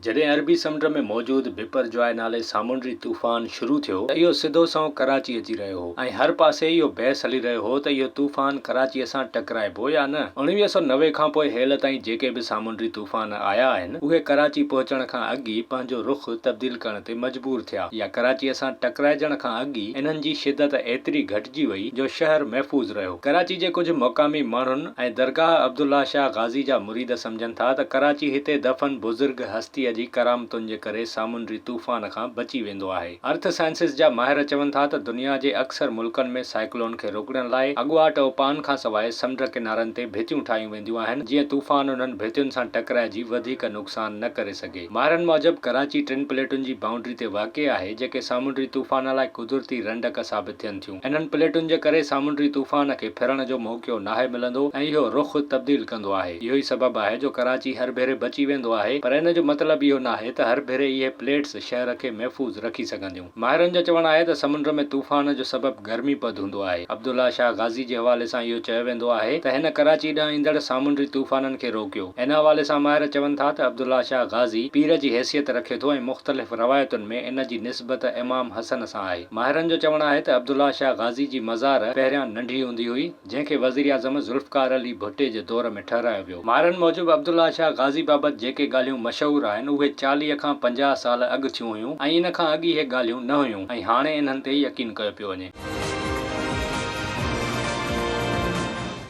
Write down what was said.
جڏهن عربي سمنڊ ۾ موجود بپر جواء نالي سامونڊي طوفان شروع ٿيو ته اهو سڌو سنئون ڪراچي اچي رهيو هو ۽ هر پاسي اهو بحث هلي رهيو هو ته اهو طوفان ڪراچيء سان ٽڪرائبو يا نه. 1990 کانپوء هيل تائين جيڪي به سامونڊي طوفان آيا آهن اهي ڪراچي پهچڻ کان اڳ ئي پنهنجو رخ تبديل ڪرڻ تي مجبور ٿيا يا ڪراچيء سان ٽڪرائجڻ کان اڳ ئي انهن جي شدت ايتري گهٽجي وئي جو شهر محفوظ رهيو. ڪراچي جي ڪجهه مقامي ماڻهن ۽ درگاهه عبدالله شاهه غازي جا مريد سمجهن ٿا ته ڪراچي هتي دفن بزرگ هستيء جي ڪرامتن جي ڪري سامونڊي طوفان کان بچي ويندو آهي. ارٿ سائنسز جا ماهر چون ٿا ته دنيا جي اڪثر ملڪن ۾ سائيڪلون کي روڪڻ لاء اڳواٽ اپائن کانسواء سمنڊ ڪنارن تي ڀتيون ٺاهيون وينديون آهن جيئن طوفان انهن ڀتين سان ٽڪرائجي وڌيڪ نقصان نه ڪري سگهي. ماهرن موجب ڪراچي ٽن پليٽن جي بائونڊري تي واقع آهي جيڪي سامونڊي طوفان لاء قدرتي رنڊڪ ثابت ٿين ٿيون. انهن پليٽن جي ڪري سامونڊي طوفان کي ڦرڻ جو موقعو ناهي ملندو ۽ اهو رخ تبديل ڪندو آهي. اهو ئي سبب آهي جو ڪراچي هر ڀيري بچي ويندو آهي پر ان جو مطلب اهو ناهي ته هر ڀيري اهي پليٽس شهر کي محفوظ رکي سگهنديون. ماهرن جو چوڻ آهي ته سمنڊ ۾ طوفان جو سبب گرمي پد هوندو آهي. عبدالله شاهه غازي جي حوالي سان اهو چيو ويندو آهي ته هن ڪراچي ڏانهن ايندڙ سامونڊي طوفانن کي روڪيو. ان حوالي سان ماهر چون ٿا ته عبدالله شاهه غازي پير جي حيثيت رکي ٿو ۽ مختلف روايتن ۾ ان جي نسبت امام حسن سان آهي. ماهرن جو چوڻ آهي ته عبدالله شاهه غازي جي مزار پهريان ننڍي هوندي هئي، جنهن کي وزيراعظم ذوالفقار علي ڀٽي جي دور ۾ ٺهرايو ويو. ماهرن موجب عبدالله شاهه غازي بابت جيڪي ڳالهيون مشهور آهن، اهي 40 کان 50 سال اڳ ٿيون هيون ۽ ان کان اڳ اهي ڳالهيون نه هيون ۽ هاڻي انهن تي يقين ڪيو پيو وڃي.